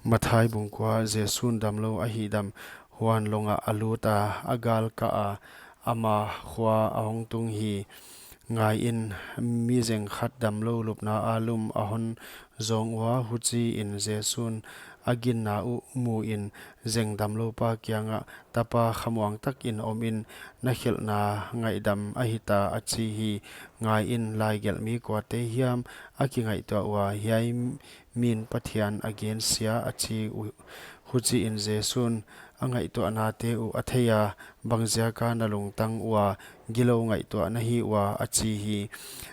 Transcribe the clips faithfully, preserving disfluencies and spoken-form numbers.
Mathai bung kua. Jesu'n damlou a hihdam, huan long ah a lut a, a gal kah a, ama khua a hong tung hi. Ngaiin, mi zeng khat damlou lupna a lum a hon zawng ua. Huchiin Jesu'n a ginna uh muin, zeng damloupa kiangah, Tapa, khamuang takin om in, na khelhna ngaihdam ahi ta, a chi hi. Ngaiin, laigelhmi kuate hiam a kingaihtuah ua, hiai min Pathian a gensia, a chi uh. Huchiin Jesu'n a ngaihtuahnate uh a thei a, Bangziaka na lungtang ua, gilou ngaihtuah na hi ua? a chi hi.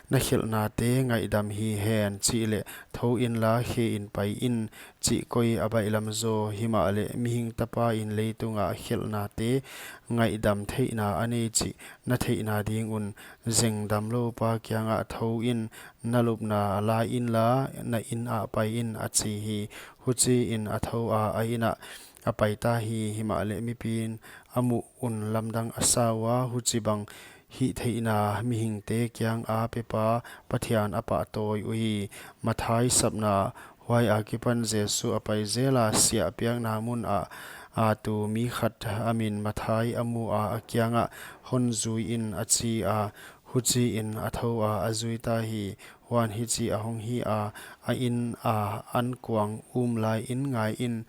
Na khelhnate ngaihdam hi hen, chih leh, Thou inla, khe in pai in, chih koi a baihlam zaw? Himahleh Mihing Tapa in leitung ah khelhnate ngaihdam theihna a nei chih na theihna ding un, zeng damloupa kiangah, Thou in, na lupna la inla, na inn ah pai in, a chi hi. Huchiin a thou a, a inn ah a pai ta hi. Himahleh mipi'n a muh un lamdang a sa ua, huchibang hihtheihna mihingte kiang a pepa Pathian a pahtawi uhi. Mathai sapna. Huai akipan Jesu a pai zel a, siah piakna mun ah a tu mi khat a min Mathai a mu a, a kiangah, Hon zui in, a chi a. Huchiin a thou a, a zui ta hi. Huan hichi a hong hi a, a inn a ankuang um laiin, ngaiin,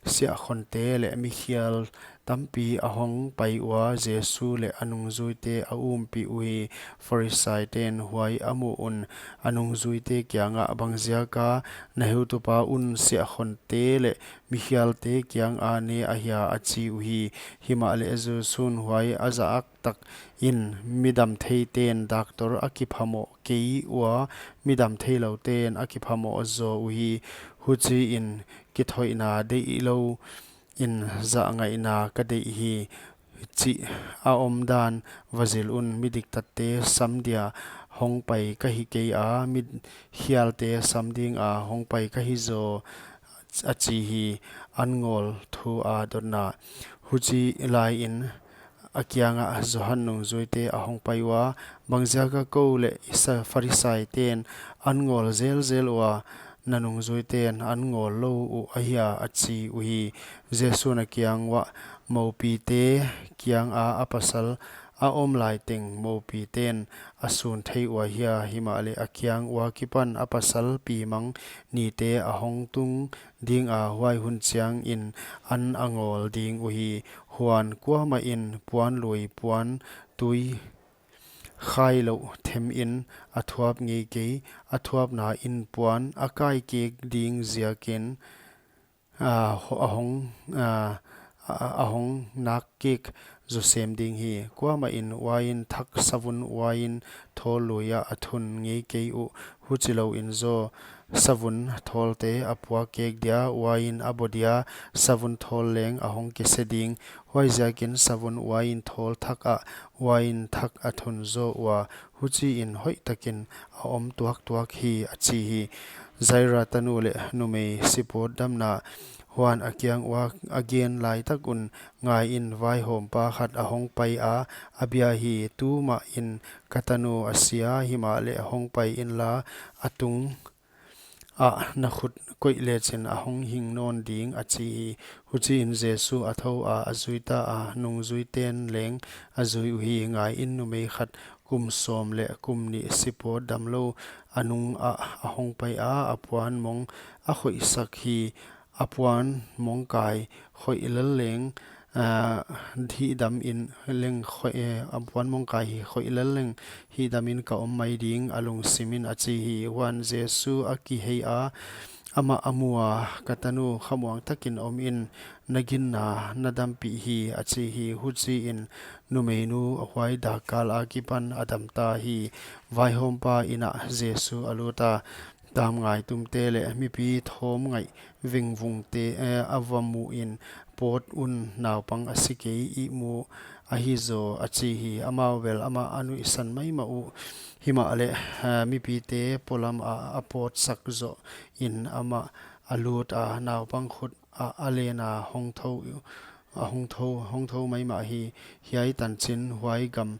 siahkhonte leh mikhial tampi a hong pai ua, Jesu leh a nungzuite a umpih uhi. Pharisaite'n huai a muh un, a nungzuite kiangah, Bangziaka na heutupa un siahkhonte leh mikhialte kiang a ne ahia? a chi uhi. Himahleh Jesu'n huai a zak takin, Midam theite'n daktor a kiphamoh kei ua, midam theilou te'n a kiphamoh zaw uhi. Huchiin kithoihna deihlouin zahngaihna ka deih hi, chih a omdan va zil un. Midiktatte sam dia hong pai ka hi kei a, mikhialte sam dinga hong pai ka hi zaw, a chi hi. An ngawl thu a dotna. Huchi laiin a kiangah Johan nungzuite a hong pai ua, Bangziaka kou leh Isa-, Pharisaite'n an ngawl zelzel ua, na nungzuite'n an ngawl lou uh ahia? a chi uhi. Jesu'n a kiang uah, Moupite kiang a a pasal a om lai teng moupite'n a sun thei uh ahia? Himahleh a kiang ua kipan a pasal pi mang nite a hong tung dinga, huai hun chiangin an a ngawl ding uhi. Huan kuamahin puan lui puan tui khailouh themin a thuap ngei kei. A thuapna in puan a kai kek ding ziakin, a, ho-, a hong, a, a, a hong nak kek zaw sem ding hi. Kuamahin uain thak savun uain thawl lui ah a thun ngei kei uh. Huchilouin zaw, savun thawlte a puak kek dia, uain a bo dia, savun thawl leng a hong kese ding. Huaiziakin savun uain thawl thak ah, uain thak a thun zaw ua, huchiin hoihtakin a om tuaktuak hi, a chi hi. Jaira tanu leh numei sipawt damna. Huan a kiang ua a gen laitak un, ngaiin, vaihawmpa khat a hong pai a, a bia hi, Tumahin ka tanu a sia, himahleh hong pai inla, a tungah na khut koih lechin a hong hing nawn ding, a chi hi. Huchiin Jesu a thou a, a zui ta a, nungzuite'n leng a zui uhi. Ngaiin, numei khat kum sawm leh kum nih sipawt damlou a nungah a hong pai a, a puan mong a khoihsak hi. A puan mong kai khoih lel leng, a, hihdamin leng khoih, eh, a puan mong kai hi khoih lel leng hihdamin ka om mai ding, a lungsimin, a chi hi. Huan Jesu a kihei a, amah a mu a, Ka tanu, khamuang takin om in, na ginna na dampih hi, a chi hi. Huchiin numeinu huai dakkal akipan a dam ta hi. Vaihawmpa inn ah Jesu a lut a, tamngai tumte leh mipi thawm ngaih vengvungte, eh, a va muin, Pawt un, naupang a si kei, ihmu ahi zaw, a chi hi. Amau bel amah a nuihsan maimah uh. Himahleh, eh, mipite polam ah a pawtsak zohin amah a lut a, naupang khut ah a len a, hong thou, a hong thou, hong thou maimah hi. Hiai tanchin huai gam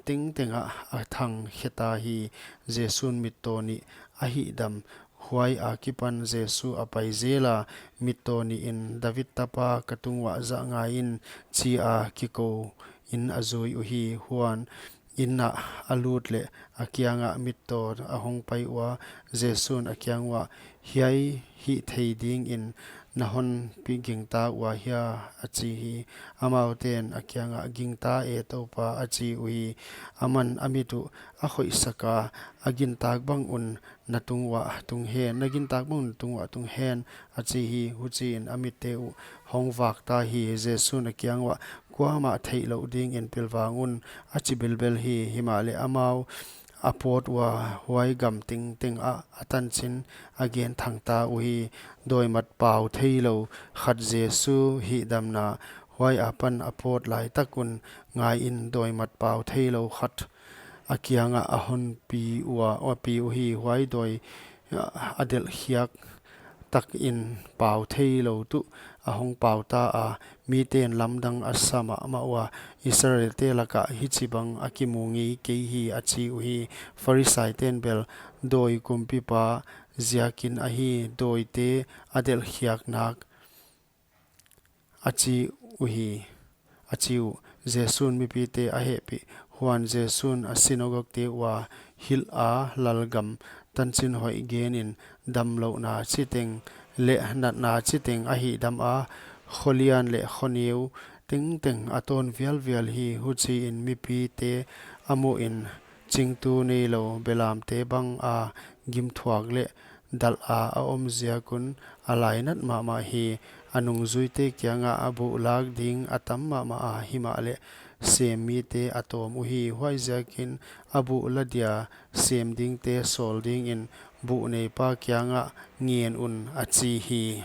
tengteng ah a thang khe ta hi. Jesu'n mittaw nih a hihdam Huai akipan Jesu a pai jela, mittaw nihin, David tapa, ka tunguah zah ngaiin, chi a kikou in a zui uhi. Huan inn ah a lut leh a kiangah mittaw a hong pai ua, Jesu'n a kiang uah, hiai hih thei dingin na hon pi gingtak ua hia? a chi hi. Amaute'n a kiangah, gingta e Toupa, a chi uhi. Aman a mit uh a khoihsak a, a gintak bang un na tunguah tung hen, na gintak bang un na tunguah tung hen, a chi hi. Huchiin a mitte uh hong vak ta hi. Jesu'n a kiang uah, kuamah theihlouh dingin pilvang un, a chi belbel hi. Himahleh amau a pawt ua, huai gam tengteng ah a tanchin a gen thangta uhi. Dawimat pau theilou khat Jesu hihdamna. Huai apan a pawt laitak un, ngaiin, dawimat pau theilou khat a kiangah a hon pi ua, a pi uhi. Huai dawi a delhkhiak takin pau theilou tuh a hong pau ta a, mite'n lamdang a sa mahmah ua, Israelte lakah hichibang a kimu ngei kei hi, a chi uhi. Pharisaite'n bel, dawi kumpipa ziakin ahi, dawite a delhkhiak nak, a chi uhi, a chi uh. Jesu'n mipite a hehpih. Huan Jesu'n a sinagogte ua hilh a, lalgam tanchin hoih genin, damlouhna chiteng leh natna chiteng a hihdam a, kho lian leh kho neu tengteng a tawn vialvial hi. Huchiin mipite a muhin, chingtu neilou belamte bang a gimthuak leh dalh a a om ziak un a lainat mahmah hi. A nungzuite kiangah, buh lak ding a tam mahmah a, himahleh sem mite a tawm uhi. Huaiziakin a buh la dia sem dingte sawl dingin buh neipa kiangah ngen un, a chi hi.